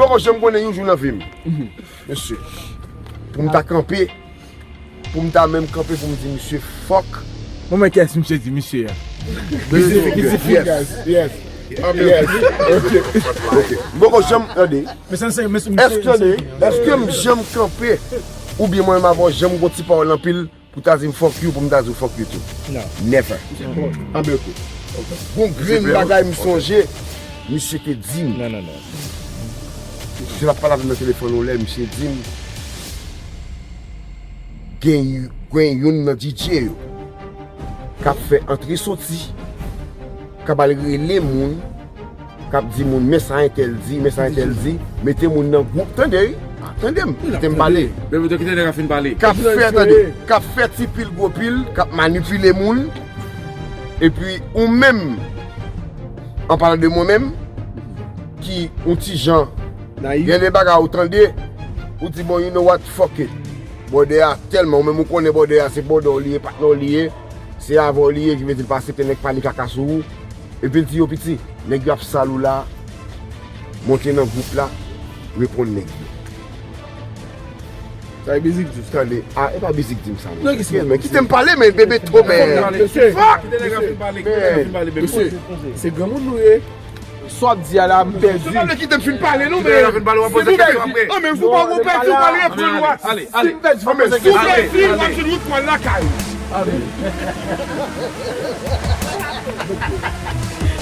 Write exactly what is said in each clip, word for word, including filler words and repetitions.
Poko janm konnen yon jou nan vi m, mesye, pou m ta kanpe, pou m ta menm kanpe pou m di misye fòk. Mwen, men kiyès misye di misye a? Yes, yes. Yes. Ok. Ok. M poko janm tande. Èske tande? Èske m janm kanpe? Oubyen mwen menm avè w janm gon ti pawòl anpil pou ta di m fuck you, pou m ta di w fuck you tou? Non. Never. Anben, ok. Gon grenn bagay m sonje, misye te di m. Non, non, non. Misye t ap pale avè m nan telefòn yon lè, misye di m, gen, gen youn nan D J yo k ap fè antre soti, k ap al rele moun, k ap di moun, men sa entèl di, men sa entèl di, mete moun nan gwoup, tande, wi, tande m, kite m pale. Men kite nèg la fin pale. K ap fè, tande, k ap fè ti pil gwo pil, k ap manipile moun, epi ou menm, an palan de mwen menm, ki yon ti jan, gen de bagay ou tande, ou di, bon, you know what, fuck it. Bòdè a tèlman, ou menm ou konnen bòdè a, se bòdè w li ye, patnè w li ye, se avè w li ye, ki vle di l pa aksepte nèg pale kaka sou ou. Epi l di yo, piti, nèg yo ap sal ou la, monte nan gwoup la, reponn nèg yo. Sa e Bizik di sa. Tande, a, e pa Bizik di m sa, non. Kite m pale, men, bebe, tro, men. Fuck! Kite nèg la fin pale, kite nèg la fin pale, bebe. Mesye, se granmoun nou ye. Sa w ap di a la, m pèdi. Ou pa vle kite m fin pale, non, men. Kite nèg la fin pale, w ap poze kesyon apre. Non, men, si w pa, ou pèdi, ou pale, pran lwa. Ale, ale. Si m pèdi, w ap poze kesyon apre. Si w pèdi, w ap jwenn wout pou al lakay.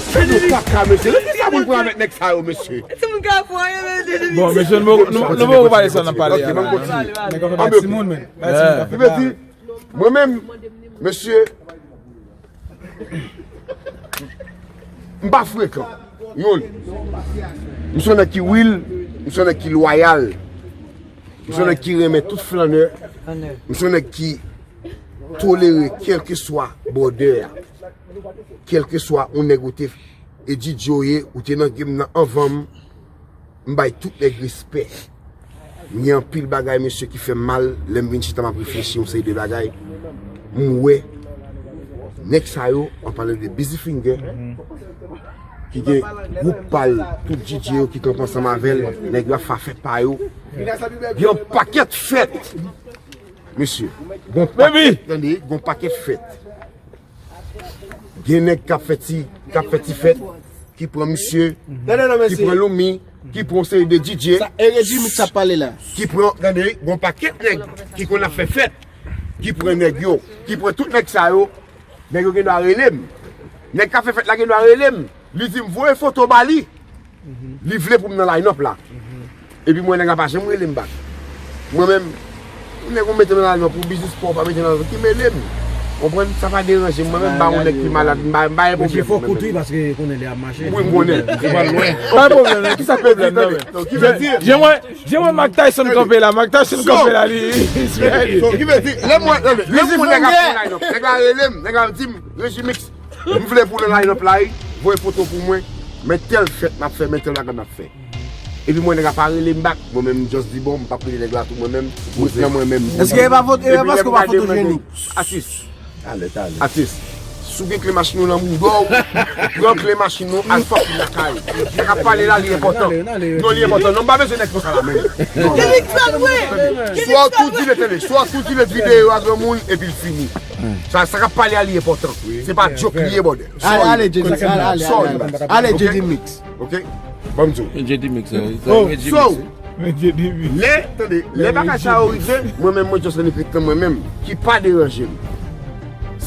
Se nou kaka, mesye. Lè ki sa moun pran avèk nèg sa yo, mesye? Bon, mesye, nou, nou, nou poko pale sa nan pale a la. Nèg yo fè pati moun, men. Ki vle di, mwen menm, mesye, m pa frekan. Youn. M se yon nèg ki real, m se yon nèg ki lwayal. M se yon nèg ki renmen tout flannè. M se yon nèg ki tolere kèlkeswa bòdè a. Kèlkeswa yon nèg ou te e D J w ye, ou te nan game nan anvan m. M bay tout nèg respè. M gen anpil bagay, mesye, ki fè m mal. Lè m vin chita, m ap reflechi yon seri de bagay. M wè nèg sa yo, an palan de Busy Finger, ki gen gwoup pa l, tout D J yo ki kanpe ansanm avè l, nèg yo ap fè fèt pa yo. Gen yon pakèt fèt, mesye. Gon pakèt, tande, gon pakèt fèt. Gen nèg k ap fè ti, k ap fè ti fèt, ki pran misye, ki pran Loumi, ki pran yon seri de D J, ki pran, tande, gon pakèt nèg ki konn ap fè fèt, ki pran nèg yo, ki pran tout nèg sa yo, nèg yo gen dwa rele m. Nèg k ap fè fèt la gen dwa rele m. Li di m voye foto ba li. Li vle pou m nan line-up la. Epi mwen, nèg la pa janm rele m back. Mwen menm, nèg ou mete m nan line-up pou biznis pa w, pa mete nan ki mele m. Konprann? Sa pa deranje m. Mwen menm, m pa yon nèg ki malad, m pa, m pa gen pwoblèm. Mesye, fò kout wi, paske konnen lè ap mache. Wi, m konnen. Se pa lwen. Pa pwoblèm, non. Ki sa pwoblèm nan, men? Ki vle di? Jan mwen, jan mwen Mike Tyson kanpe la, Mike Tyson kanpe la, li, li ready. So, ki vle di, lè mwen, lè mwen, nèg ap pran line-up, nèg la rele m, nèg la di m, Regimix, m vle pou nan line-up la, wi. Voye foto pou mwen. Men tèl fèt m ap fè, men tèl bagay m ap fè. Epi mwen, nèg la pa rele m back. Mwen menm, m just di, bon, m p ap rele nèg la tou mwen menm. Mwen pran mwen menm. Èske e pa foto, e pa paske w pa fotojenik? Atis. Talè, talè. Atis. Si w gen kle machin ou nan mouda w, pran kle machin ou, al fucking lakay. Sa k ap pale la, li enpòtan. Non, li enpòtan. Non, m pa bezwen nèg konsa la menm. Swa w tou delete, tande, swa w tou delete videyo a granmoun, epi l fini. Sa, sa k ap pale a, li enpòtan. Se pa joke li ye, brother. Ale, ale, J D, ale, ale, ale, ale, J D Mix. Ok? Ban m di w. J D Mix, eh, oh, J D Mix. So, lè, tande, lè bagay sa yo rive, mwen menm, mwen just rann ekriptan mwen menm, ki pa deranje m.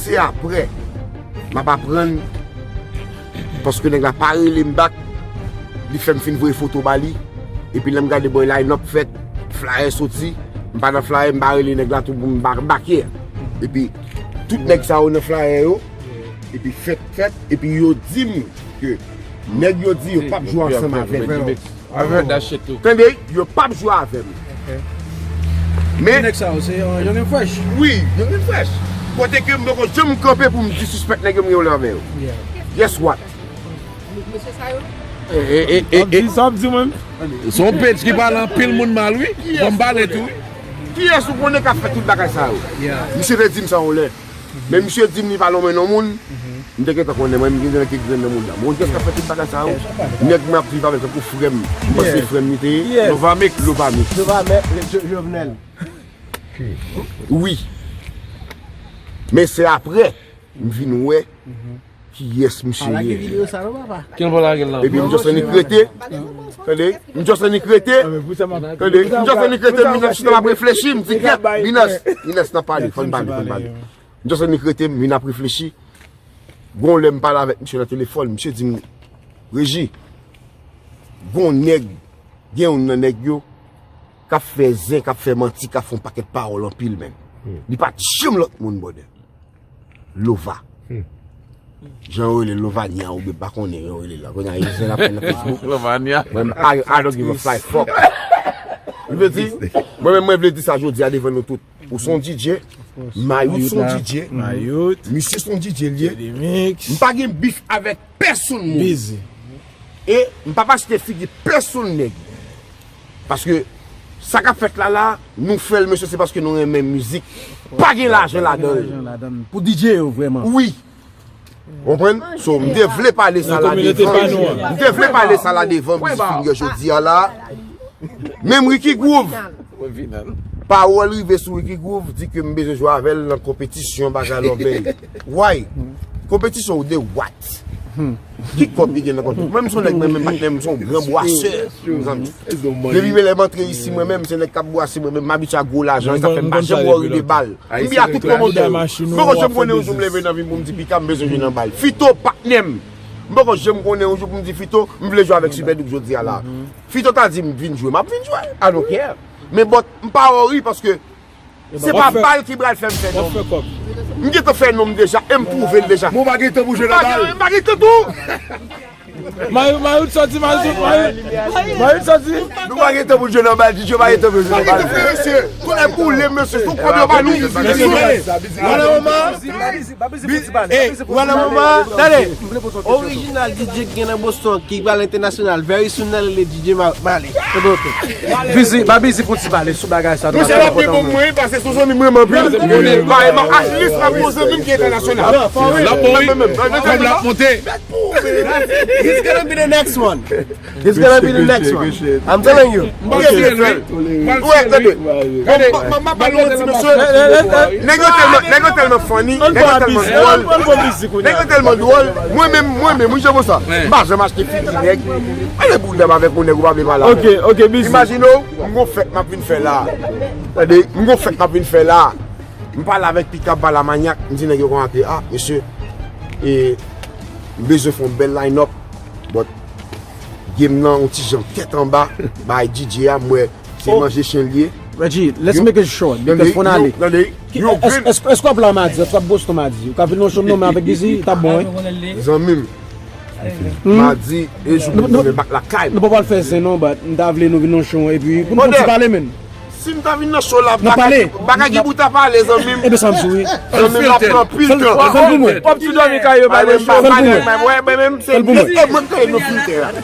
Se aprè, m ap aprann, paske nèg la pa rele m back, li fè m fin voye foto ba li, epi lè m gade bòy line-up fèt, flyer soti, m pa nan flyer, m pa rele nèg la tou pou m ba-, bake. Epi, tout nèg sa yo nan flyer yo, epi fèt, fèt, epi yo di m ke nèg yo di yo p ap jwe ansanm avè m. Avè Dash tou. Tande, yo p ap jwe avè m. Men nèg sa yo, se, euh, Young and Fresh. Wi, Young and Fresh. Kote ke m poko janm kanpe pou m disrespect nèg yo, m gen yon lè avè yo. Guess what? Mesye sa yo? E, e, e, e, e. Sa w ap di mwen? Se yon page ki pale anpil moun mal, wi. Fò m pale tou, wi. Kiyès ou konnen k ap fè tout bagay sa yo? Misye te di m sa yon lè. Men misye di m li pa lonmen non moun. M te gentan konnen, mwen, m gen nèg ki grenn nan mouda m. Bon, nèg k ap fè tout bagay sa yo, nèg mwen ap viv avè l tankou frè m. M panse frè m li te ye. Lova Mix. Lova Mix. Lova Mix, Jo- Jovenel. Wi. Men se apre, m vin wè kiyès misye ye. Kel bò lage l la? Epi m just annik rete. Tande? M just annik rete. Tande? M just annik rete, m vin chita, m ap reflechi, m di, "Kèt, Binas, Binas nan pale, fò n pale, fò n pale." M just annik rete, m vin ap reflechi. Gon lè m pale avèk misye nan telefòn, misye di m, "Reji, gon nèg, gen youn nan nèg yo, k ap fè zen, k ap fè manti, k ap fè yon pakèt pawòl anpil, menm." Li pa t janm lòt moun, brother. Lova. Jan yo rele Lovania, oubyen pa konnen yo rele la. Kounye a, e zen l ap fè nan Facebook. Lovania. Mwen, I, I don't give a fly fuck. Li vle di, mwen menm, mwen vle di sa jodi a devan nou tout. Ou se yon D J, Mayout se yon D J, misye se yon D J li ye. M pa gen bif avèk pèsonn moun. E m p ap achte figi pèsonn nèg. Paske sa k ap fèt la la, nou fè l, mesye, se paske nou renmen mizik. Pa gen lajan ladan l. Pou D J yo, vrèman. Wi. Konprann? So, m te vle pale sa la devan. M te vle pale sa la devan, mizik fin gen jodi a la. Menm Ricky Groove. Pawòl rive sou Ricky Groove, di ke m bezwen jwe avè l nan konpetisyon bagay lòbèy. Why? Konpetisyon ou de what? Ki kòb li gen nan kont ou? Mwen, m se yon nèg, mwen menm, patnè m, m se yon gran bwasè, mezanmi. Depi lè m antre isi, mwen menm, se nèg k ap bwase, mwen menm, m abitye a gwo lajan, sa fè m pa janm worry de bal. M byen a tout moman de yo. M poko janm konnen yon jou m leve nan vi m pou m di, "Pika, m bezwen jwe nan bal." Fito, patnè m. M poko janm konnen yon jou pou m di, "Fito, m vle jwe avèk Super Duke jodi a la." Fito ta di m vin jwe, m ap vin jwe. I don't care. Men but, m pa worry paske se pa bal ki pral fè m fè non. M gentan fè non m deja e m pwouve l deja. Bon, pa gen tan pou jwe nan bal. M pa gen tan tou. Mayout, Mayout sòti, Mayout, Mayout, Mayout sòti. Nou pa gen tan pou jwe nan bal, D J pa gen tan pou jwe nan bal. Mesye, kounye a boule, mesye, sou kòb yo ba nou. Mesye, mesye. Wana mama. Wana mama. Tande. Orijinal D J ki gen nan Boston, ki pral entènasyonal. Very soon, nan rele D J Ma- Male. Bizi, ba Bizi pou ti pale sou bagay sa. Mesye, l ap pi bon mwen, paske sou zanmi mwen, m anpil. Ba, e ba, at least, m ap bon zanmi m ki entènasyonal. Kòb la ap monte. He's gonna be the next one. He's gonna be the next one. I'm telling you. Ou wè, tande. M ap pale yon ti mesye. Nèg yo tèlman, nèg yo tèlman funny, nèg yo tèlman dwòl. Nèg yo tèlman dwòl. Mwen menm, mwen menm, wi, jan konsa. M pa janm achte figi nèg. Ale boul dam avèk yon nèg ou pa vle pale avè l. Ok, ok, Bizi. Imajine w, m gon fèt m ap vin fè la. Tande, m gon fèt m ap vin fè la. M pale avèk Pika, m pale a Manyak, m di nèg yo konn ap, ah, mesye, e, m bezwen fè yon bèl line-up, but game nan yon ti jan tèt anba, bay D J a, m wè se manje chen l ye. Reggie, let's make it short, because fò n ale. Tande, yo grenn. Èske w ap la madi, èske w ap Boston madi? Ou ka vin nan show m non, men avèk Bizi, t ap bon, wi. Zanmi m. Madi, e jou pou m tounen bak lakay m. Nou pa pral fè zen non, but m ta vle nou vin nan show, epi pou nou fon ti pale, menn. Si m ta vin nan show la, bagay ki bout a pale, zanmi m. Ebyen, sa m sou, wi. Zanmi m, m ap pran anpil tan. Fè l pou mwen. W ap tou dòmi kay yo, pale. Fè l pou mwen. Fè l pou mwen.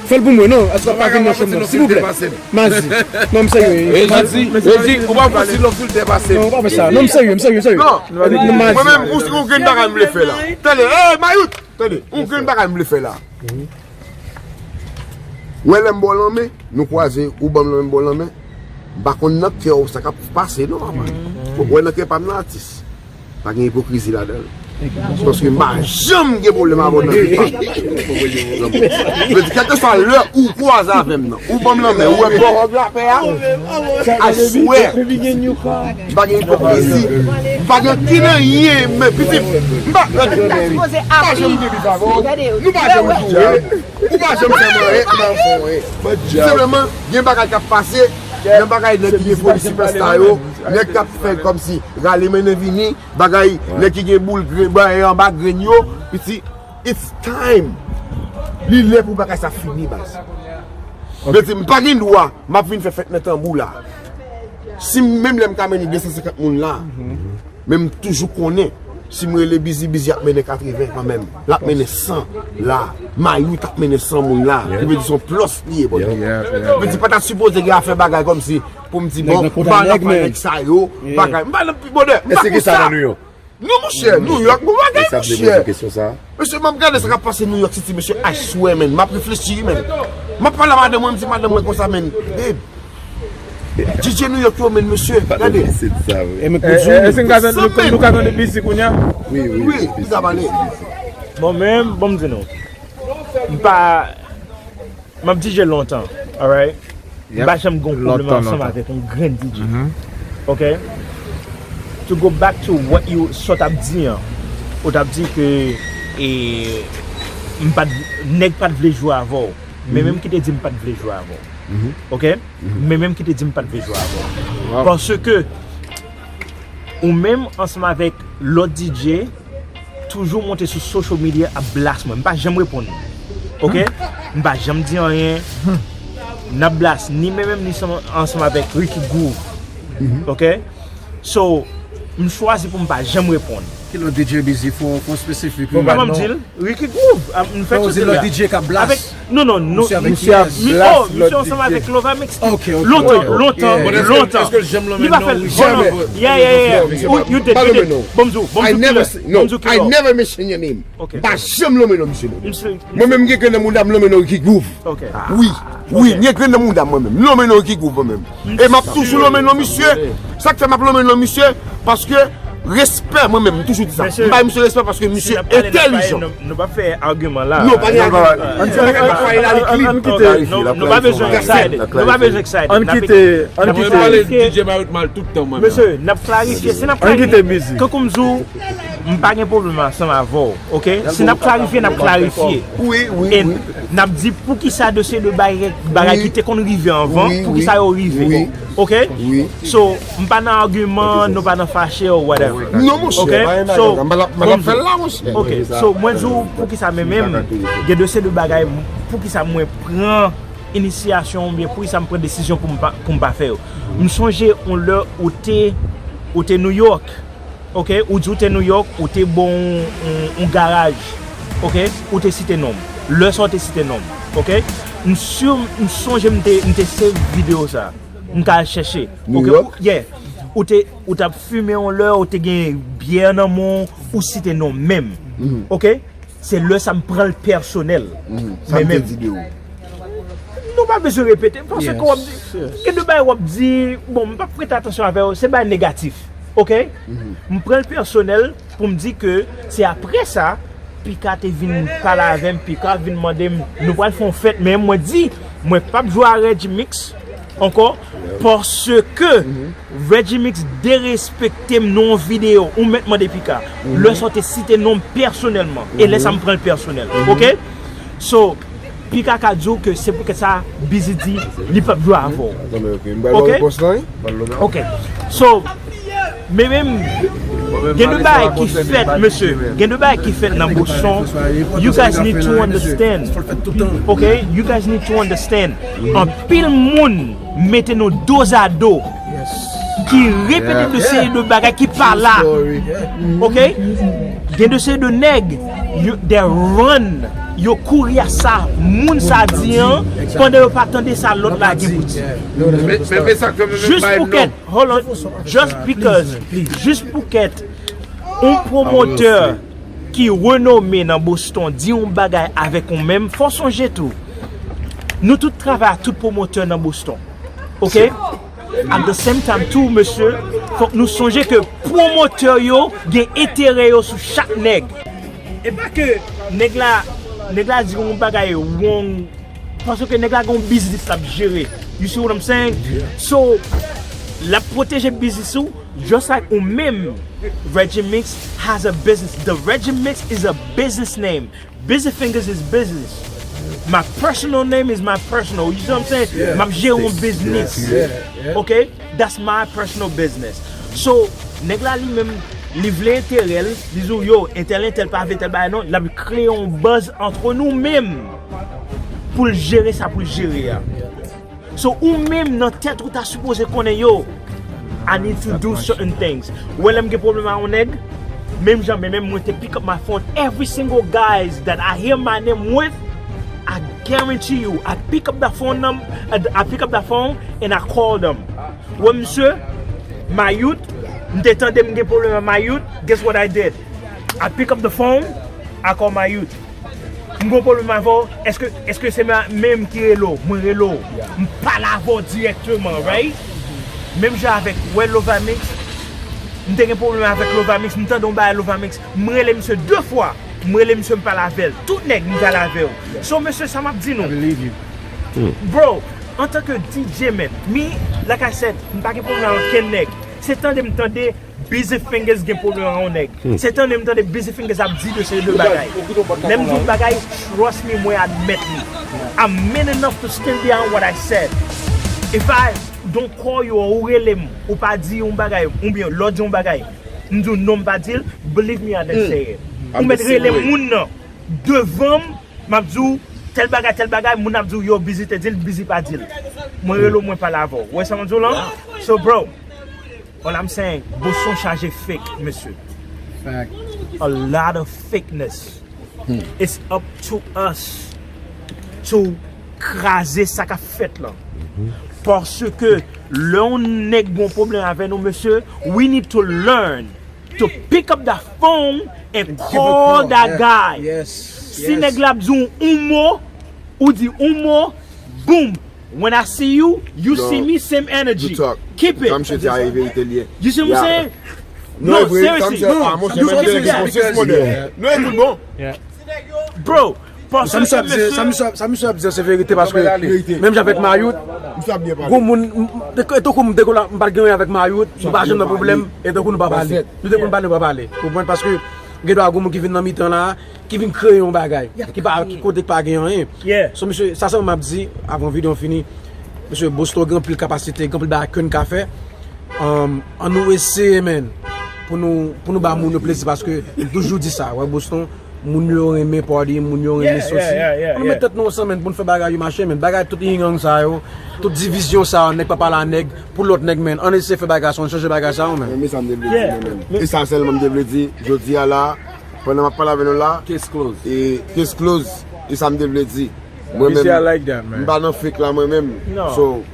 Fè l pou mwen, non. Èske w ap vin nan show m non, silvouplè? Mazi. Non, m serye, wi. Redi, Redi, ou pa fasil non, filtè pase. Non, ou pa fè sa. Non, m serye, m serye, m serye. Non. Mwen menm, ou, ou gen bagay m vle fè la. Tande, hey, Mayout! Tande, ou gen bagay m vle fè la. Wè lè m ba w lanmen, nou kwaze, ou ban m lanmen, m ba w lanmen. M pa konn nan kè w sa k ap pase non, papa. Fòk wè nan kè pa m nan atis. Pa gen ipokrizi ladan l. Paske m pa janm gen pwoblèm avè w nan vi pa m. Vle di, kèlkeswa lè ou kwaze avè m nan, ou ban m lanmen, ou wè m bò hòg lapè a, I swear. M pa gen ipokrizi. M pa gen ki nan yen, men pitit. M pa, m pa janm gen bif avè w. Nou pa janm joure. Ou pa janm fè m anyen, m pa janm fè w anyen. Senpleman, gen bagay k ap pase, gen bagay nèg ki gen foli sipèsta yo, nèg k ap fè kòmsi rale mennen vini, bagay nèg ki gen boul grenn, bagay anba grenn yo, piti, it's time. Li lè pou bagay sa fini, baz. Vle di, m pa gen dwa, m ap vin fè fèt nan tanbou la. Si m, menm lè m ka mennen de san senkant moun la, men m toujou konnen, si m rele Bizi, Bizi ap mennen katreven kanmenm. L ap mennen san la. Mayout ap mennen san moun la. Li vle di se yon plus li ye, bro. Vle di pa ta sipoze gen afè bagay kòmsi pou m di, bon, m pa nan afè nèg sa yo, bagay. M pa nan pi bonè. M pa konsa. Non, monchè, New York, bon bagay, monchè. Mesye, m ap gade sa k ap pase New York City, mesye, I swear, man. M ap reflechi, man. M ap pale a madanm mwen, m di madanm mwen konsa, man. Babe, D J New York yo, man, mesye, gade. Èske nou ka tande mizik kounye a? Wi, wi. Bon, men, bon, m di nou. M pa M ap D J lontan, alright? M pa janm gen yon pwoblèm ansanm avèk yon grenn D J. Ok? To go back to what you, sa w t ap di an, ou t ap di ke e, m pa t, nèg pa t vle jwe avè w. Men menm ki te di m pa t vle jwe avè w. Ok? Men menm ki te di m pa t vle jwe avè w. Paske ou menm ansanm avèk lòt D J, toujou monte sou social media ap blast mwen. M pa janm reponn. Ok? M pa janm di anyen. N ap blast ni men menm ni ansanm avèk Ricky Groove. Ok? So, m chwazi pou m pa janm reponn. Ki lòt D J Busy fò fò spesifik wi. Kòman m di l? Ricky Groove, m fè tout la. Avèk, non, non, non. Misye ap blast lòt D J. Misye ansanm avèk Lova Mix. Lontan, lontan, lontan. Li pa fè l. Yeah, yeah, yeah. You did, you did. Bon, m di w, bon, m di w kilè. Bon, m di w kilè. Pa janm lonmen non misye non. Pa janm lonmen non misye non. Mwen menm gen grenn nan mouda m lonmen non Ricky Groove. Wi, wi, m gen grenn nan mouda m mwen menm. Lonmen non Ricky Groove mwen menm. E m ap toujou lonmen non misye. Sa k fè m ap lonmen non misye, paske respè mwen menm, m toujou di sa. M bay misye respè paske misye entèlijan. Nou pa fè agiman la. Non, pa gen agiman. Ann kite, ann kite. Nou pa bezwen excited. Nou pa bezwen excited. Ann kite, ann kite. DJ Mayotte mal tout tan mwen. Mesye, n ap klarifye. Si n ap klarifye. Ann kite Busy. Kankou m di w, m pa gen pwoblèm ansanm avè w, ok? Si n ap klarifye, n ap klarifye. E n ap di poukisa de se de bagay ki te konn rive anvan, poukisa yo rive. Ok? So, m pa nan agiman, nou pa nan fache or whatever. Non, monchè, ok? So, m pa la fè l la, monchè. Ok, so, mwen di w poukisa men menm, gen de se de bagay, poukisa mwen pran inisyasyon oubyen poukisa m pran desizyon pou m pa, pou m pa fè yo. M sonje yon lè ou te, ou te New York. Ok, ou di w te New York, ou te bon yon garaj. Ok, ou te site non m. Lè sa w te site non m. Ok, m si, m sonje m te, m te save videyo sa. M ka al chèche. Ok, yeah. Ou te, ou t ap fimen yon lè, ou te gen byè nan men w, ou site non m menm. Ok, se lè sa m pran l pèsonèl. Men menm. Nou pa bezwen repete, paske w ap di, gen de bagay w ap di, bon, m p ap prete atansyon avè w, se bagay negatif. Ok? M pran l pèsonèl pou m di ke se apre sa, Pika te vin pale avè m, Pika vin mande m, nou pral fè yon fèt, men mwen di, mwen p ap jwe a Reggie Mix ankò, paske Reggie Mix derespekte m nan yon videyo, ou mèt mande Pika. Lè sa w te site non m pèsonèlman, e lè sa m pran l pèsonèl. Ok? So, Pika ka di w ke se poukèt sa Busy di li p ap jwe avè w. Ok? Ok. So, men menm, gen de bagay ki fèt, mesye. Gen de bagay ki fèt nan Boston. You guys need to understand. Ok? You guys need to understand. Anpil moun mete nou dozado ki repete de seri de bagay ki pa la. Ok? Gen de seri de nèg, they run, yo kouri a sa moun sa di an, pandan yo pa tande sa lòt la gen pou di. Jis pou kèt, hold on, just because, jis pou kèt, yon pwomotè ki renome nan Boston di yon bagay avèk ou menm, fò w sonje tou, nou tout travay ak tout pwomotè nan Boston. Ok? At the same time tou, mesye, fòk nou sonje ke pwomotè yo gen enterè yo sou chak nèg. E pa ke nèg la, nèg la di yon bagay wrong, paske nèg la gen yon biznis l ap jere. You see what I'm saying? So, l ap pwoteje biznis ou, just like ou menm. Reggie Mix has a business. The Reggie Mix is a business name. Busy Fingers is business. My personal name is my personal. You see what I'm saying? M ap jere yon biznis. Ok? That's my personal business. So, nèg la li menm, li vle enterè l, li di w, yo, entèl, entèl pa vle tèl bagay non, l ap kreye yon buzz antre nou menm pou l jere sa pou l jere a. So, ou menm nan tèt ou ta sipoze konnen, yo, I need to do certain things. Ou wè lè m gen pwoblèm a yon nèg, menm jan, men menm mwen te pick up my phone, every single guys that I hear my name with, I guarantee you, I pick up the phone number, I pick up the phone and I call them. Ou wè misye, Mayout, M te tande m gen pwoblèm ak Mayut, guess what I did? I pick up the phone, I call Mayut. M gen pwoblèm avè w, èske, èske se menm ki rele w? Mwen rele w. M pale avè w dirèkteman, right? Menm jan avèk, wè, Lovamix. M te gen pwoblèm avèk Lovamix, m tande yon bagay Lovamix. M rele misye de fwa. M rele misye, m pale avè l. Tout nèg, m pale avè w. So, mesye, sa m ap di nou. Bro, antanke D J, man, me, like I said, m pa gen pwoblèm ak okenn nèg. Se tande m tande Busy Fingers gen pwoblèm ak yon nèg. Se tande m tande Busy Fingers ap di de seri de bagay. Lè m di yon bagay, trust me, mwen admèt li. I'm man enough to stand behind what I said. If I don't call you, ou rele m, ou pa di yon bagay, oubyen lè w di yon bagay, m di w non, m pa di l, believe me, I didn't say it. Ou mèt rele moun nan devan m, m ap di w tèl bagay, tèl bagay, moun ap di w yo, Busy te di l, Busy pa di l. Mwen rele w, mwen pale avè w. Ou wè sa m ap di w lan? So, bro, all I'm saying, Boston chaje fake, mesye. A lot of fakeness. It's up to us to kraze sa k ap fèt lan. Paske lè yon nèg gen yon pwoblèm avè nou, mesye, we need to learn to pick up that phone and call that guy. Si nèg la ap di w yon mo, ou di yon mo, boom. When I see you, you see me, same energy. Keep it. Sa misye di a e verite l ye. You see what I'm saying? No, seriously. No, seriously. No, ekout bon. Bro, sa misye ap di, sa misye ap di se verite paske menm jan avèk Mayut, gon moun, e tankou m dekola, m pa t gen anyen avèk Mayut, nou pa janm nan pwoblèm, e tankou nou pa pale. Nou te konn pale, nou pa pale. Ou konprann? Paske gen dwa gon moun ki vin nan mitan la, ki vin kreye yon bagay, ki pa, ki kote ki pa gen anyen. So, mesye, sa sèlman m ap di, avan videyo an fini, mesye, Boston gen anpil kapasite, gen anpil bagay ke n ka fè. Ann nou eseye, man, pou nou, pou nou ba moun yo plezi, paske m toujou di sa, wè, Boston, moun yo renmen party, moun yo renmen sòti. Ann nou met tèt nou ansanm, man, pou n fè bagay yo mache, man. Bagay tout yin yang sa yo, tout divizyon sa yo, nèg pa pale a nèg, pou lòt nèg, man. Ann eseye fè bagay sa, ann chanje bagay sa yo, man. Men sa m te vle di, mwen menm. E sa sèlman m te vle di, jodi a la, pandan m ap pale avè nou la, case close. E case close, e sa m te vle di. Mwen menm, m pa nan fake la, mwen menm. So,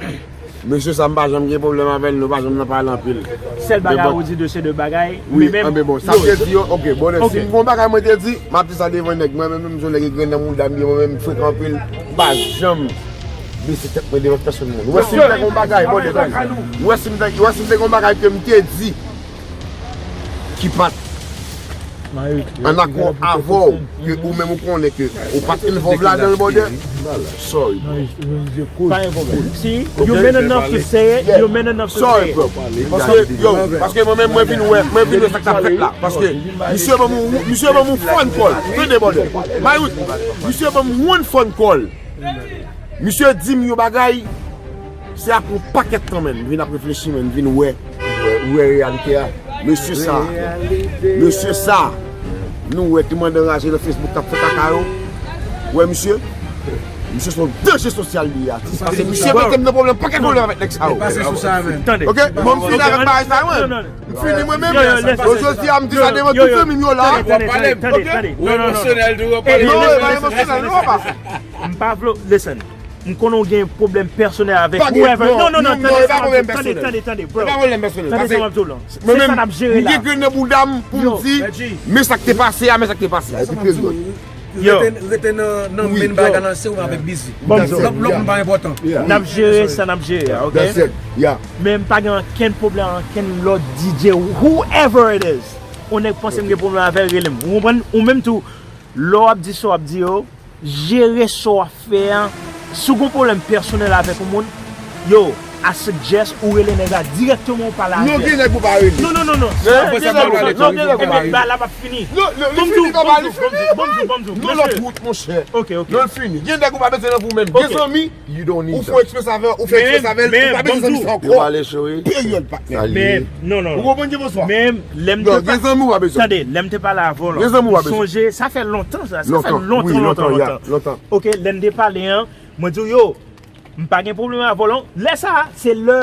mesye sa, m pa janm gen pwoblèm avè l, nou pa janm nan pale anpil. Sèl bagay ou di de se de bagay, wi, men menm, anben bon, sa m te di yo, ok, bon, si m gon bagay mwen te di, m ap di sa devan nèg, mwen menm, menm jan nèg ki grenn nan mouda m ye, mwen menm, m frekan anpil, m pa janm bese tèt mwen devan pèsonn moun. Ou wè si m te gon bagay, bon, devan, ou wè si m te, ou wè si m te gon bagay ke m te di, ki pa t ann akò avè w, ke ou menm ou konnen ke ou pa t involve ladan l, brother. Sorry, bro. Pa gen pwoblèm. Si you man enough to say it, you man enough to say it. Sorry, bro. Paske, yo, paske mwen menm, mwen vin wè, mwen vin wè sa k t ap fèt la. Paske misye ban m, misye ban m yon phone call. Tande, brother. Mayut, misye ban m one phone call. Misye di m yon bagay, se apre yon pakèt tan, menm, m vin ap reflechi, menm, m vin wè, wè, wè reyalite a. Mesye sa, mesye sa, nou wè ki mande anraje nan Facebook k ap fè kaka yo. Wè, misye, misye se yon danje sosyal li ye, atis. Paske misye mete m nan pwoblèm, pakèt pwoblèm avèk nèg sa yo. Pase sou sa, menm. Tande. Ok? Bon, m fini avèk bagay sa, mwen. Non, non. M fini mwen menm. Yo, yo, listen. Jodi a, m di sa devan tout fanmi m yo la. Tande, tande, tande, tande. Non, non, non. Ou emosyonèl tou, w ap pale. Non, e pa emosyonèl, non, papa. M pa vle, listen. M konnen w gen pwoblèm pèsonèl avèk whoever. Non, non, non, tande sa m ap di w, tande, tande, tande, bro. Tande sa m ap di w lan. Se sa n ap jere la. Mwen menm, m gen grenn nan bouda m pou m di, men sa k te pase a, men sa k te pase a. Yo. Rete, rete nan, nan men bagay lan, se ou avèk Busy. Lòt, lòt moun pa enpòtan. N ap jere sa n ap jere a, ok? Men m pa gen ankenn pwoblèm ak ankenn lòt D J, whoever it is. Yon nèg panse m gen pwoblèm avè l, rele m. Ou konprann? Ou menm tou, lè w ap di sa w ap di yo, jere sa w ap fè an. Si w gen yon pwoblèm pèsonèl avèk yon moun, yo, I suggest ou rele nèg la dirèkteman, ou pale avè l. Non, gen nèg ou pa rele. Non, non, non, non. Non, gen nèg ou pa rele. Non, gen nèg ou pa rele. Ebyen, bagay la p ap fini. Non, non, li fini, papa, li fini. Ban m di w, ban m di w, ban m di w, ban m di w. Non, lòt wout, monchè. Ok, ok. Non, l fini. Gen nèg ou pa bezwen nan pou menm. Gen zanmi, ou fè eksperyans avè l, ou pa bezwen zanmi sa ankò. Yo pale cho, wi. Peryòd, patnè. Men, non, non, non. Ou konprann, gen bonswa. Men, lè m te pa, tande, lè m te pale avè w lan. Gen zanmi ou pa bezwen. Sonje, sa fè lontan, sa. Sa fè lontan, lontan, lontan, lontan. Ok, lè n te pale an, mwen di w, yo, m pa gen pwoblèm avè w lan. Lè sa a, se lè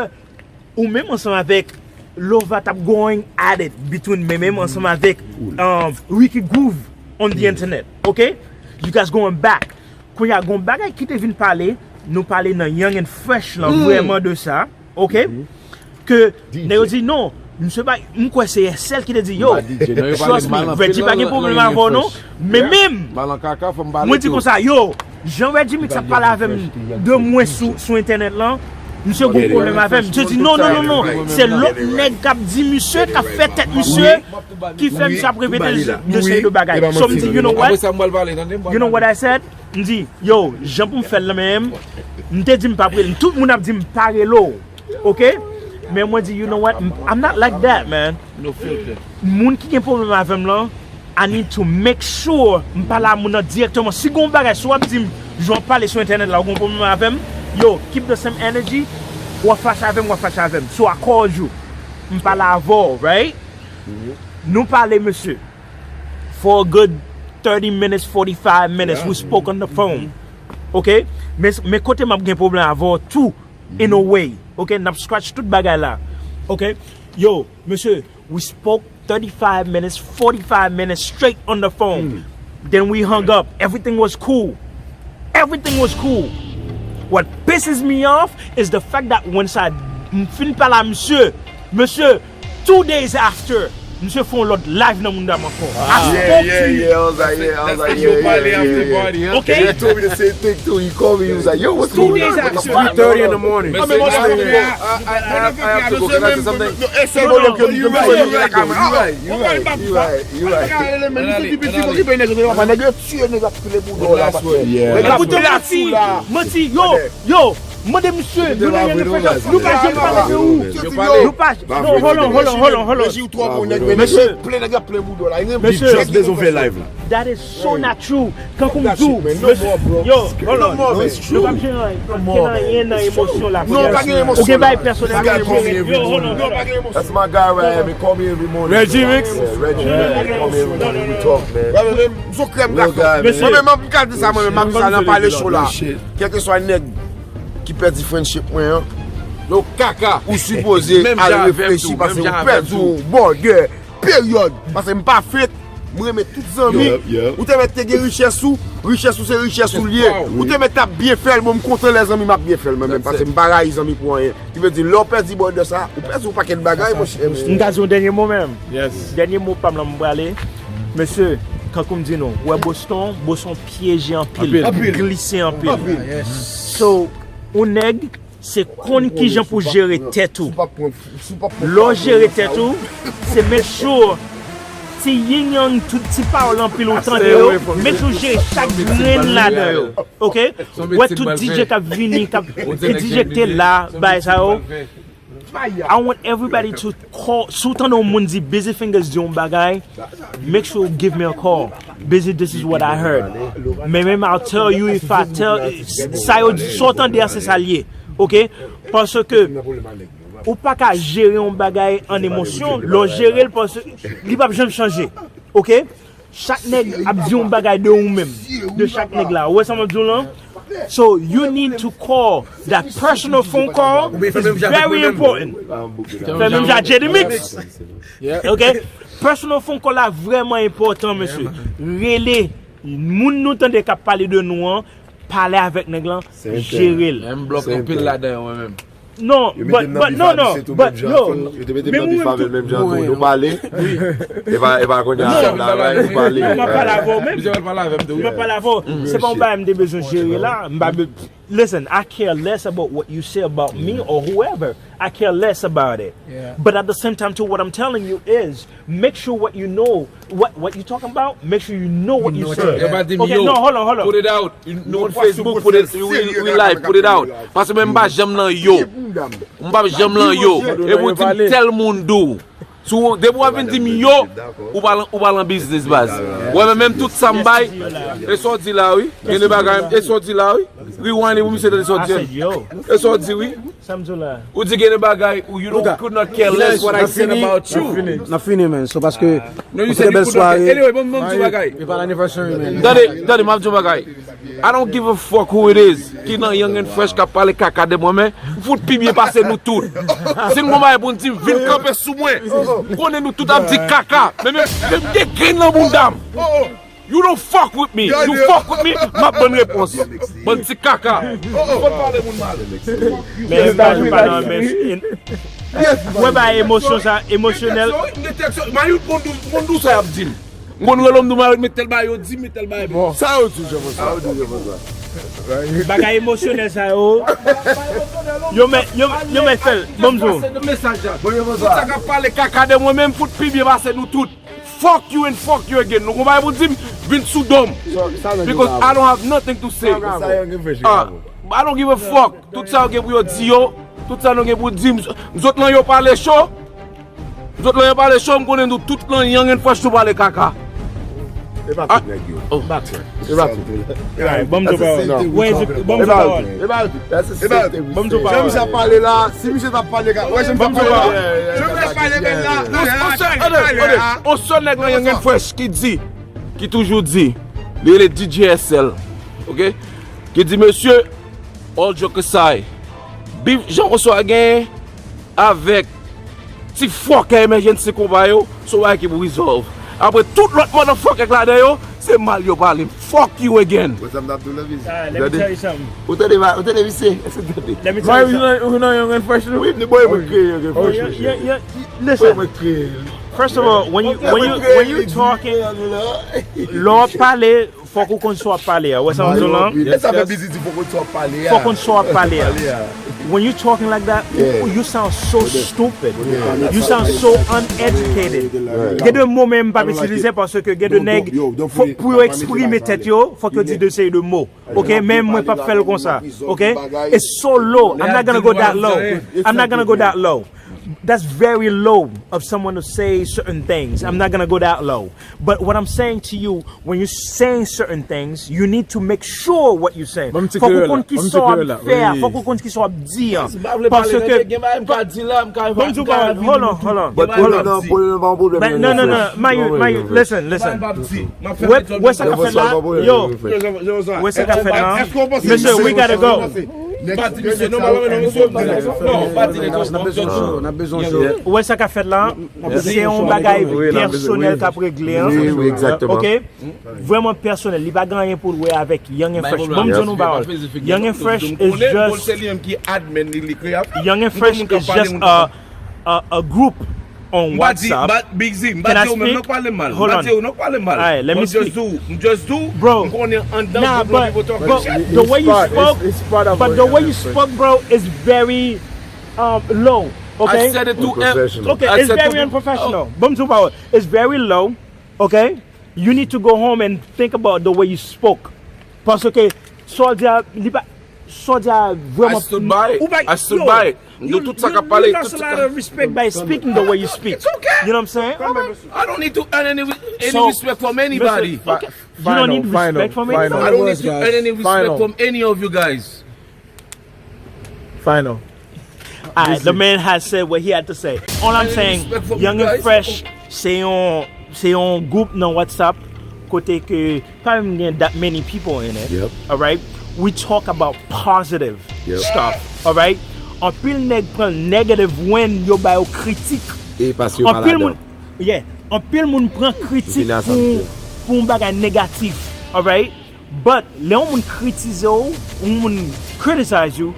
ou menm ansanm avèk Lova t ap going at it between men menm ansanm avèk, um, Ricky Groove on the internet, ok? You guys going back. Kounye a, gon bagay ki te vin pale, nou pale nan Young and Fresh lan vrèman de sa, ok? Ke nèg yo di non, Misye pa, m kwè se Sèl ki te di, yo, trust me, Reggie pa gen pwoblèm avè w non. Men menm, mwen di konsa, yo, jan Reggie Mix ap pale avè m de mwen sou, sou entènèt lan, misye gon pwoblèm avè m. Misye di, non, non, non, non, se lòt nèg k ap di misye, k ap fè tèt misye, ki fè misye ap repete de seri de bagay. So m di, you know what? You know what I said? M di, yo, jan pou m fè l nan men m, m te di m p ap rele l. Tout moun ap di m pa rele w. Ok? Men mwen di, you know what? I'm not like that, man. Moun ki gen pwoblèm avè m lan, I need to make sure m pale a moun nan dirèkteman. Si gon bagay, si w ap di m, jan w ap pale sou entènèt la, ou gon pwoblèm avè m, yo, keep the same energy, w ap fache avè m, w ap fache avè m. So I called you. M pale avè w, right? Nou pale, mesye. For a good thirty minutes, forty-five minutes, we spoke on the phone. Ok? Men, men kote m ap gen pwoblèm avè w tou, in a way. Ok? N ap scratch tout bagay la. Ok? Yo, mesye, we spoke thirty-five minutes, forty-five minutes straight on the phone. Then we hung up. Everything was cool. Everything was cool. What pisses me off is the fact that once I m fin pale a misye, mesye, two days after, misye fè yon lòt live nan Mundam ankò. I spoke to you. Ok? He told me the same thing too. He called me. He was like, "Yo, what's going on?" It's three thirty in the morning. Motherfucker, You're right, you're right, you're right, you're right. Manti, yo, yo, mande misye, nou nan yon diferans. Nou pa janm pale de ou. Nou pa, no, hold on, hold on, hold on, hold on. Mesye, mesye, just bezwen fè live la. That is so not true. Kankou m di w, mesye, yo, hold on. Nou pa jere anyen nan emosyon la. Ou gen bagay pèsonèl. Yo, hold on, hold on. That's my guy right here. He call me every morning. Reggie Mix. Yeah, Reggie Mix. He call me every morning. We talk, man. Real guy, man. Mesye, mwen menm, m ka di sa, mwen menm, m ap di sa nan pale show la. Kèlkeswa nèg ki pèdi friendship mwen an, yo kaka. Ou sipoze al reflechi paske ou pèdi yon bòdè. Peryòd. Paske m pa fake. M renmen tout zanmi. Ou te mèt te gen richès ou, richès ou se richès ou l ye. Ou te mèt t ap byen fè l, bon, m kontan lè zanmi m ap byen fè l mwen menm, paske m pa rayi zanmi pou anyen. Ki vle di, lè w pèdi bòdè sa, ou pèdi yon pakèt bagay, monchè. M ka di yon dènye mo menm. Dènye mo pa m lan m prale. Mesye, kankou m di nou, ou wè Boston, Boston pyeje anpil, glise anpil. So, yon nèg, se konn kijan pou jere tèt ou. Lè w jere tèt ou, se make sure ti yin yang, tout ti pawòl anpil ou tande yo, make sure w jere chak grenn ladan yo. Ok? Ou wè tout DJ k ap vini, k ap, ti DJ k te la, bagay sa yo. I want everybody to call. Si w tande yon moun di Busy Fingers di yon bagay, make sure you give me a call. Busy, this is what I heard. Men menm, I'll tell you if I tell, sa yo, sa w tande a, se sa l ye. Ok? Paske ou pa ka jere yon bagay an emosyon, lè w jere l, paske li p ap janm chanje. Ok? Chak nèg ap di yon bagay de ou menm, de chak nèg la. Ou wè sa m ap di w lan? So you need to call that personal phone call is very important. Fè menm jan ak J D Mix. Ok? Personal phone call la vrèman enpòtan, mesye. Rele moun nou tande k ap pale de nou an, pale avèk nèg lan, jere l. M bloke anpil ladan yo mwen menm. Non, but, but, non, non, but, yo. Yo te mete m nan bif avè l menm jan tou. Nou pale. E pa, e pa kounye a la, la, nou pale. M ap pale avè w menm. M ap pale avè w. Se pa yon bagay m te bezwen jere la. M pa be-, listen, I care less about what you say about me or whoever. I care less about it. But at the same time too, what I'm telling you is, make sure what you know, what, what you talking about, make sure you know what you say. Yo pa di m, yo, put it out. Nou on Facebook, put it, we, we live, put it out. Paske mwen m pa janm nan yo. M pa janm nan yo. E pou di m tèl moun di w. Si w, depi w ap vin di m yo, ou pa lan, ou pa lan biznis, baz. Ou wè, men menm tout sa m bay, e sa w di la, wi. Gen de bagay, e sa w di la, wi. Rewind pou misye tande sa w di. E sa w di, wi. Ou di gen de bagay, ou, you don't, could not care less what I said about you. N ap fini, man. So, paske, nou te bèl sware. Anyway, bon, bon, ti bagay. E pa l anniversary, man. Tande, tande, m ap di yon bagay. I don't give a fuck who it is ki nan Young and Fresh k ap pale kaka de mwen, men m fout pi byen pase nou tout. Si n gon bagay pou n di, vin kanpe sou mwen. M konnen nou tout ap di kaka, men men, men m gen grenn nan bounda m. You don't fuck with me. You fuck with me, m ap ban repons. Bann ti kaka. Fò n pale moun mal. Men pa, pa nan men. Wè ba emosyon sa, emosyonèl. Mayou konn dou sa y ap di m. M konn rele m dou Mayou met tèl bagay yo di m, met tèl bagay. Sa yo di, Jean François. Bagay emosyonèl sa yo. Yo mèt, yo, yo mèt fè l. Bon, m di w. Tout sa k ap pale kaka de mwen menm fout pi byen pase nou tout. Fuck you and fuck you again. Nou konn bagay pou di m, vin sou do m. Because I don't have nothing to say. Ah, I don't give a fuck. Tout sa yo gen pou yo di yo, tout sa nou gen pou di m. Zòt lan yo pale cho. Zòt lan yo pale cho, m konnen nou tout lan Young and Fresh nou pale kaka. E pa tout nèg yo. E pa tout. Alright, ban m di w pawòl. Wè, ban m di w pawòl. E pa tout. Ban m di w pawòl. Jan misye ap pale la, si misye t ap pale ka, wè jan misye ap pale la. Jan misye ap pale la. On sèl nèg nan Young and Fresh ki di, ki toujou di, li rele D J S L, ok? Ki di, mesye, all joke aside, bif Jean François genyen avèk ti fòkè emergency konpa yo, se yon bagay ki pou resolve. Apre tout lòt motherfucker k ladan yo, se mal yo pale. Fuck you again. What's up, Abdul Aziz? Ah, let me tell you something. Ou tande, ou tande misye? Èske ou tande? Let me tell you something. Ou nan Young and Fresh nou? Wi, mwen kreye Young and Fresh. Listen. First of all, when you when you when you talking, lè w ap pale, fòk ou konn sa w ap pale a. Ou wè sa m di w lan? E sa fè Busy di fòk ou konn sa w ap pale a. Fòk ou konn sa w ap pale a. When you talking like that, you, you sound so stupid. You sound so uneducated. Gen de mo menm m p ap itilize paske gen de nèg, pou yo eksprime tèt yo, fòk yo di de seri de mo. Ok, men mwen p ap fè l konsa. Ok? It's so low. I'm not gonna go that low. I'm not gonna go that low. That's very low of someone to say certain things. I'm not gonna go that low. But what I'm saying to you, when you're saying certain things, you need to make sure what you're saying. Fòk ou konn ki sa w ap fè a, fòk ou konn ki sa w ap di a. Paske, ban m di w pawòl, hold on, hold on. Hold on. Non, non, non, Mayou, Mayou, listen, listen. Wè, wè sa k ap fèt la? Yo, wè sa k ap fèt la? Mesye, we gotta go. Pa di misye, non, pa di misye. Non, pa di misye. N ap bezwen w cho, n ap bezwen w cho. Wè sa k ap fèt la? Se yon bagay pèsonèl k ap regle an. Ok? Vrèman pèsonèl, li pa gen anyen pou l wè avèk Young and Fresh. Ban m di w yon pawòl. Young and Fresh is just, Young and Fresh is just a, a, a group on WhatsApp. Can I speak? Hold on. Alright, let me speak. Bro, nah, but, but the way you spoke, but the way you spoke, bro, is very, um, low. Okay? Okay, it's very unprofessional. Ban m di w pawòl. It's very low. Okay? You need to go home and think about the way you spoke. Paske sa w di a, li pa, sa w di a vrèman, ou pa, yo, you, you, you lost a lot of respect by speaking the way you speak. It's okay. You know what I'm saying? I don't need to earn any, any respect from anybody. Okay. You don't need respect from anybody. I don't need to earn any respect from any of you guys. Final. Alright, the man has said what he had to say. All I'm saying, Young and Fresh, se yon, se yon gwoup nan WhatsApp kote ke pa menm gen that many people in it. Alright? We talk about positive stuff. Alright? Anpil nèg pran negative when yo ba yo kritik. E paske yo pa ladan. Yeah, anpil moun pran kritik pou, pou yon bagay negatif. Alright? But lè yon moun kritize w, yon moun criticize you,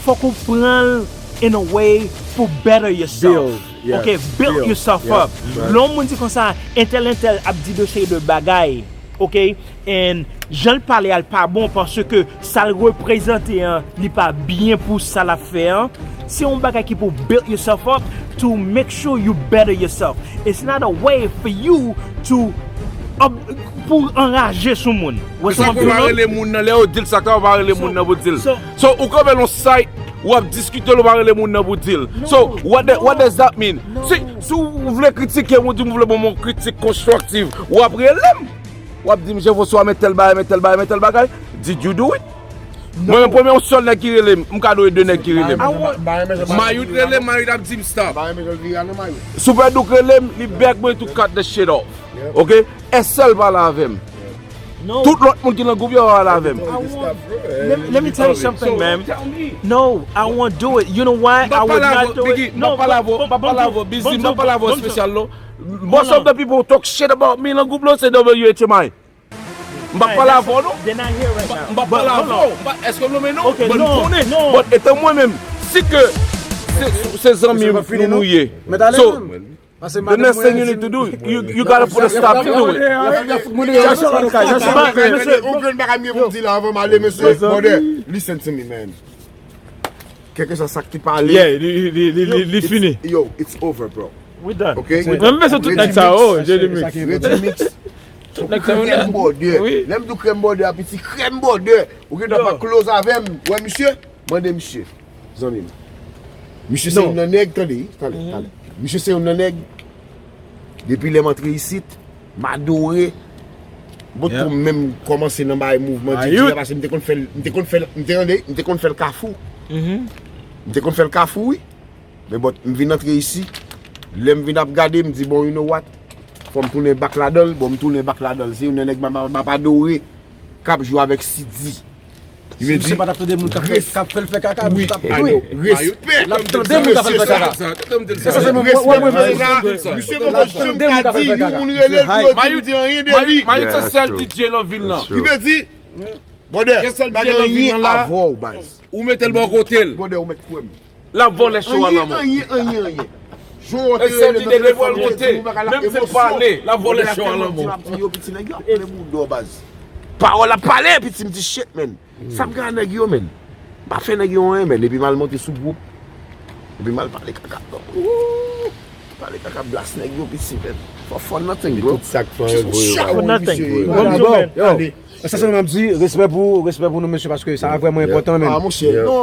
fòk ou pran l in a way pou better yourself. Ok, build yourself up. Lè yon moun di konsa, entèl entèl ap di de seri de bagay, ok, and jan l pale a l pa bon paske sa l reprezante an, li pa byen pou sa l ap fè an. Se yon bagay ki pou build yourself up to make sure you better yourself. It's not a way for you to, pou anraje sou moun. Wè sa m ap di w lan? Rele moun nan, lè yo di l sa ka, ou pa rele moun nan pou di l. So, ou kanpe l on site, w ap diskite l, ou pa rele moun nan pou di l. So, what, the, what does that mean? Si, si w vle kritike m, ou di m w vle ban m yon kritik konstriktif, w ap rele m. W ap di m, Jean François, men tèl bagay, men tèl bagay, men tèl bagay. Did you do it? Mwen menm, premye yon sèl nèg ki rele m, m ka note de nèg ki rele m. Mayou t rele m, Mayou t ap di m stop. Super Duke rele m, li bèk mwen to cut the shit off. Ok? Èl sèl pale avè m. Tout lòt moun ki nan gwoup yo pa pale avè m. Let, let me tell you something, man. No, I won't do it. You know why I would not do it? No, but, but, but, but, but, but, but, Most of the people who talk shit about me nan gwoup lan se W H M I. M p ap pale avè w non. M p ap pale avè w. M p ap, èske w nonmen non? Bon, m konnen. Bon, etan mwen menm, si ke se, se zanmi nou nou ye. So, the next thing you need to do, you, you gotta put a stop to it. Ou grenn bagay m gen pou m di la avan m ale, mesye. Brother, listen to me, man. Kèlkeswa sa ki pale. Yeah, li, li, li, li, li fini. Yo, it's over, bro. We done. Ok? Mwen m bezwen tout nèg sa yo, Jeremix. Jeremix. Tout nèg sa yo. Krèm bòdè. Lè m di w krèm bòdè a, piti krèm bòdè. Ou gen dwa pa close avè m. Wè misye? Mande misye. Zanmi m. Misye se youn nan nèg, tande, tande, tande. Misye se youn nan nèg. Depi lè m antre isit, m adore. Bon, tou menm kòmanse nan bay mouvman didjey a, paske m te konn fè l, m te konn fè l, m te tande, m te konn fè l Kafou. M te konn fè l Kafou, wi. Men bon, m vin antre isi. Lè m vin ap gade, m di, bon, you know what? Fò m tounen back ladan l. Bon, m tounen back ladan l. Se youn nan nèg m ap, m ap adore k ap jwe avèk Siddhi. Si misye pa t ap tande moun k ap fè, k ap fè l fè kaka, misye t ap tou. Respè. L ap tande moun k ap fè l fè kaka. Respè, mesye la. Misye poko janm ka di yon moun rele l pou yo di anyen de li. Mayou se sèl didjey nan vil lan. Ki vle di, brother, pa gen anyen avè w, baz. Ou mete l bò kote l. Brother, ou mèt kwè m. L ap vòlè show a lanmò. Anyen, anyen, anyen. E sèl didjey l ap monte. Menm si l pale, l ap vòlè show a lanmò. Yo, piti nèg yo ap plen boudò, baz. Pawòl ap pale, piti, m di shit, man. Sa m gen a nèg yo, man? M pa fè nèg yo anyen, man. Epi m al monte sou gwoup. Epi m al pale kaka. Ooh, pale kaka, blast nèg yo, piti, man. For, for nothing, bro. Tout sa k fè anyen voye. For nothing. Bon, bon, yo. Sa sèlman m ap di, respè pou, respè pou nou, mesye, paske sa vrèman enpòtan, men.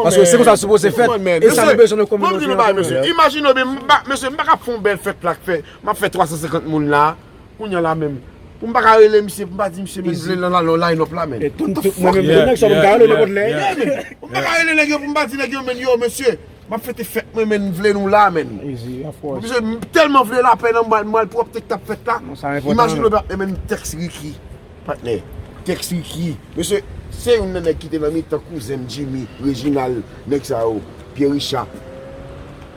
Paske se konsa sipoze fèt. E sa nou bezwen nan kominote an. Imajine w, mesye, m pa ka fè yon bèl fèt la k fè, m ap fè twa san senkant moun la. Kounye a la menm, pou m pa ka rele misye, pou m pa di misye, men m vle l nan line up la, men. E tout, tout mwen menm, tout nèg sa, pou m ka rele nenpòt lè. Pou m pa ka rele nèg yo, pou m pa di nèg yo, men yo, mesye, m ap fete fèt mwen, men m vle nou la, men. Easy, of course. Mesye, m tèlman vle lapè nan mwen, mwen al pwòp te k t ap fèt la. Imajine w, men tèks Ricky, patnè. Tèks Ricky. Mesye, se youn nan nèg ki te nan mitan kouzen m, Jimmy, Reginald, nèg sa yo, Pierre Richard.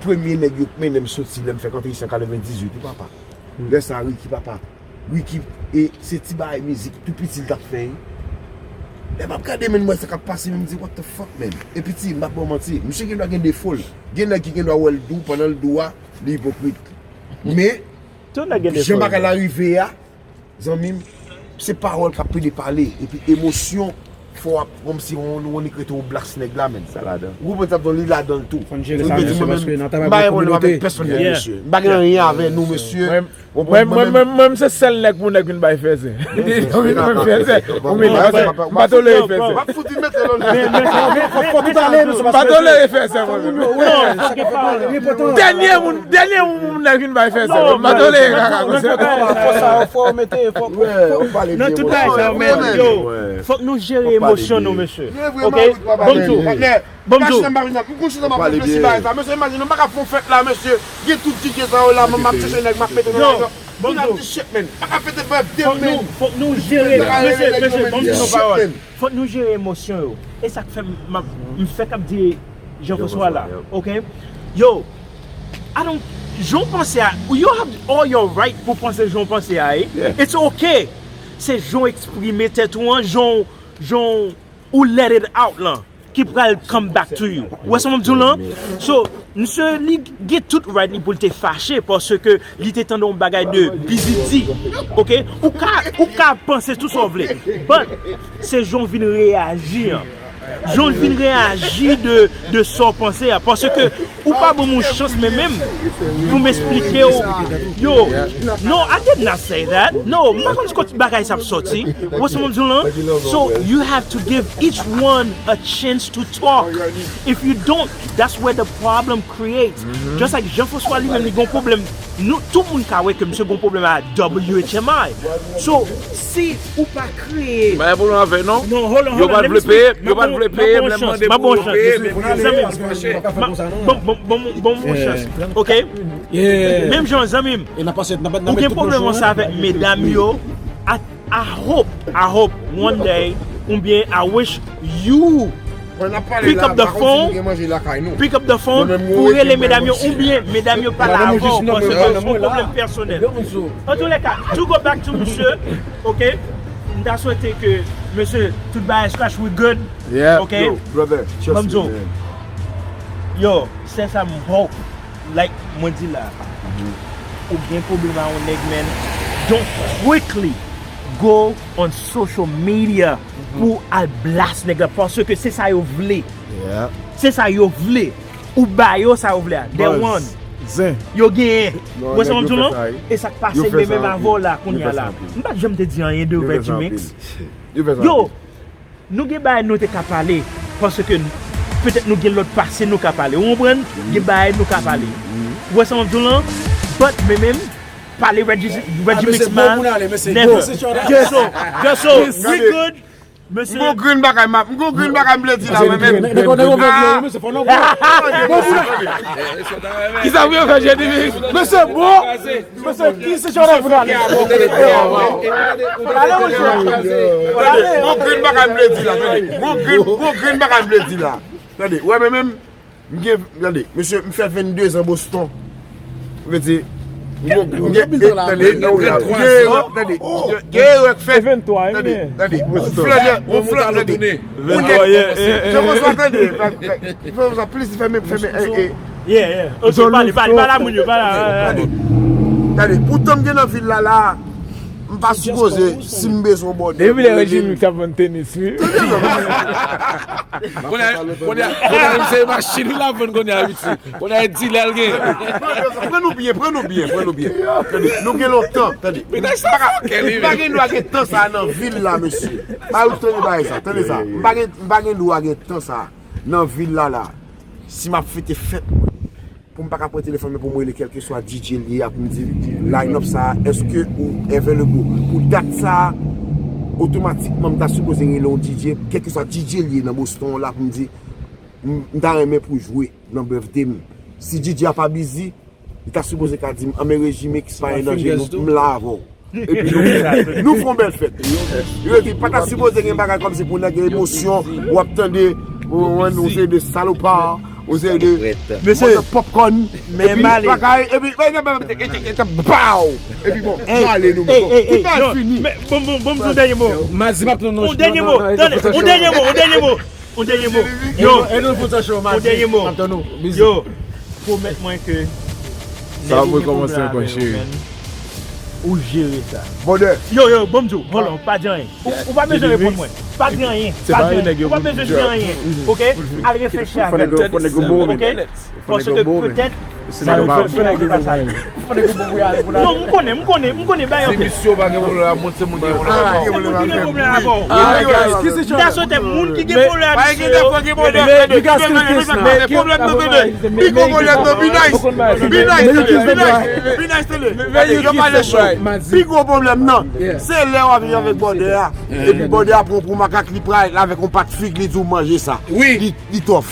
Premye nèg yo k mennen m soti lè m fèk antre isi an katrevendizuit, wi papa. Lè sa a, Ricky, papa. Ricky, e se ti bagay mizik tou piti l t ap fè, wi. Lè m ap gade, men, m wè sa k ap pase, men m di, what the fuck, man? E piti, m p ap ba w manti, misye gen dwa gen defo l. Gen nèg ki gen dwa wè l dou, pandan l dou a, li ipokrit. Men, jan bagay la rive a, zanmi m, se pawòl k ap pede pale, epi emosyon fè w ap kòmsi yon, yon, yon nèg rete yon blast nèg la, men. Sa ladan. Ou konprann sa m di w, li ladan l tou. Fò n jere sa, mesye, paske nan travay pou kominote. M pa gen pwoblèm avèk pèsonn, mesye. M pa gen anyen avè nou, mesye. Mwen, mwen, mwen, mwen, mwen, se sèl nèg pou nèg vin bay fèzè. Vin bay fèzè. Ou vin fèzè. M pa tolere fèzè. M pa tolere fèzè, mwen. Dènye moun, dènye moun pou nèg vin bay fèzè, mwen. M pa tolere kaka konsa. Nan tout bagay sa yo, men, yo, fòk nou jere emosyon nou, mesye. Ok? Ban m di w. Ban m di w. Ou konn chita m ap reflechi bagay sa. Mesye, imajine, m pa ka fè yon fèt la, mesye. Gen tout didjey sa yo la, mwen m ap chèche nèg, m ap mete nan line up. Ban m di w. Shit, man. M pa ka fete bref de men. Fòk nou jere. Mesye, mesye, ban m di w yon pawòl. Fòk nou jere emosyon yo. E sa k fè m, m ap, m fèk ap di Jean François la. Ok? Yo, I don't, jan w panse a, you have all your right pou panse jan w panse a, eh. It's ok. Se jan w eksprime tèt ou an, jan w, jan w ou let it out lan, ki pral come back to you. Ou wè sa m ap di w lan? So, misye, li gen tout right li pou l te fache, paske li te tande yon bagay de Busy D. Ok? Ou ka, ou ka panse tout sa w vle. But, se jan w vin reyaji an. Jan w vin reyaji de, de sa w panse a. Paske ou pa ban m yon chans, men menm, pou m eksplike w. Yo, no, I did not say that. No, m pa konn kot bagay sa ap sòti. Ou wè sa m ap di w lan? So, you have to give each one a chance to talk. If you don't, that's where the problem creates. Just like Jean François li menm, li gen yon pwoblèm. Nou, tout moun ka wè ke misye gen yon pwoblèm a W H M I. So, si ou pa kreye. M pa gen pwoblèm avè l, non. Non, hold on, hold on. Yo pa t vle peye, yo pa t vle peye, m lè m mande pou yo peye, men pou yo fache. Bon, bon, bon, bon, bon, chans. Ok? Menm jan, zanmi m, ou gen pwoblèm sa avèk medam yo. I, I hope, I hope one day, oubyen I wish you pick up the phone, pick up the phone pou rele medam yo, oubyen medam yo pale avè w, paske se yon pwoblèm pèsonèl. Antoulèka, to go back to misye, ok? M ta swete ke, mesye, tout bagay scratch, we good. Yeah. Ok? Yo, brother, Ban m trust di w. me, man. Yo, sè sa m hope, like mwen di la, ou gen pwoblèm a yon nèg, man, don't quickly go on social media pou al blast nèg la, paske se sa yo vle. Yeah. Se sa yo vle. Ou ba yo sa yo vle a. They won. Zen. Yo genyen. Non, Wè sa nèg m yo di w fè lan? sa, wi. E sa k pase Yo fè menm sa menm anpil. avè w la Yo kounye fè a sa la. anpil. M pa t janm te di anyen de Yo fè sa Reggie Mix. Anpil. Yo fè sa Yo, anpil. Nou gen bagay nou te ka pale, paske petèt nou gen lòt pase nou ka pale. Ou konprann? Gen bagay nou ka pale. Ou wè sa m ap di w lan? But men menm, pale Reggie, Reggie Mix man. Never. Just so, just so, we good. M gon grenn bagay m ap, m gon grenn bagay m vle di la mwen menm. Kisa pou yo fè Reggie Mix? Mesye bon. Mesye ki se jòdè pou n ale. Ale monchè. Gon grenn bagay m vle di la, tande. Gon grenn, gon grenn bagay m vle di la. Tande, ou wè men menm, m gen, tande, mesye, m fè venndezan Boston. M vle di, m gen, m gen, tande, m gen erè, tande, m gen erè k fèt. Tande, tande, on flannè, on flannè, tande. Jan François tande, Jan François plis fèmen, fèmen, e, e. Yeah, yeah. Ok, pale, pale, pale a moun yo, pale. Tande, tande, poutan m gen nan vil la la, m pa sipoze, si m bezwen yon bòdè. Depi lè Reggie Mix ap vann tenis, wi. Kounye a, kounye a, kounye a, se machin ou la vann kounye a, Ayiti. Kounye a, e dilè l gen. Pran nou byen, pran nou byen, pran nou byen. Tande, nou gen lontan, tande. M pa gen dwa gen tan sa nan vil la, mesye. Ba ou tande bagay sa, tande sa. M pa gen, m pa gen dwa gen tan sa nan vil la la. Si m ap fete fèt mwen, pou m pa ka pran telefòn mwen pou m rele kèlkeswa D J l ye a pou m di line up sa, èske ou available? Pou dat sa, otomatikman m ta sipoze rele yon D J, kèlkeswa D J l ye nan Boston la pou m di, m, m ta renmen pou jwe nan birthday m. Si D J a pa busy, li ta sipoze ka di m, anben Reggie Mix pa gen danje, nou, m la avè w. Epi nou, nou fè yon bèl fèt. Yo di, pa ta sipoze gen bagay kòmsi pou nèg gen emosyon, w ap tande, ou konprann, yon seri de salopa, yon seri de Mesye, popcorn, men epi m ale. Bagay, epi, epi, epi, epi, epi, pow! Epi bon, nou ale nou, Hey, bon, hey, hey, tout bagay yo, fini. Men, bon, bon, bon, m di yon dènye mo. Mazi m ap tann nou. On dènye mo, tande, on dènye mo, on dènye mo, on dènye mo. Yo, E nou fout sa cho, on dènye mo. Ap tann nou. Busy. Yo, pwomèt mwen ke Sa ap rekòmanse ankò, cheri. Ou jere sa. Bòdè. Yo, yo, bon m di w, hold on, pa di anyen. Ou, ou pa bezwen reponn mwen. Pa di anyen. Se Pa pa di yon anyen. nèg yo Ou pa pou bezwen di drop. anyen. Ok? Al reflechi avè l. Fò nèg yo, fò nèg yo bon, Ok? men. Paske petèt, Se nèg yo pa bon, men. Non, m konnen, m konnen, m konnen bagay yo. Misyon pa gen pwoblèm la, moun se moun ki gen pwoblèm. Moun ki gen pwoblèm avè w. Ah, guys, ki M ta swete moun ki gen pwoblèm Pa avè gen yo. dèfwa gen pwoblèm, tande. Yo, yo, yo, Pwoblèm nan, tande. Pi gwo pwoblèm nan, be nice. Be nice, tande. Be nice. Be nice, tande. Yo pale cho. Pi gwo pwoblèm nan, se lè w ap viv avèk bòdè a. Epi bòdè a pran pou makak, li pral avèk yon pat fig, li di w manje sa. Li, li tòf.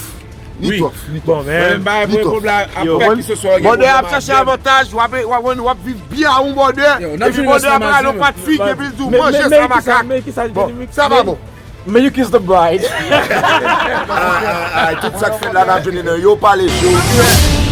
Li tòf. Li tòf. Bon, men. Bay Li tòf. pwoblèm ap Yo, pè ki se swa gen bòdè a ap pwoblèm chache avè l. avantaj, w ap, w ap, w ap viv byen a yon bòdè. Yo, n ap Epi fini bòdè a ansanm pral avè yon l. pat fig, epi l di w manje sa makak. Bon, sa pa bon. Men you kiss the bride. Ah, ah, ah, tout sa k fèt la n ap jwenn nan yo pale cho.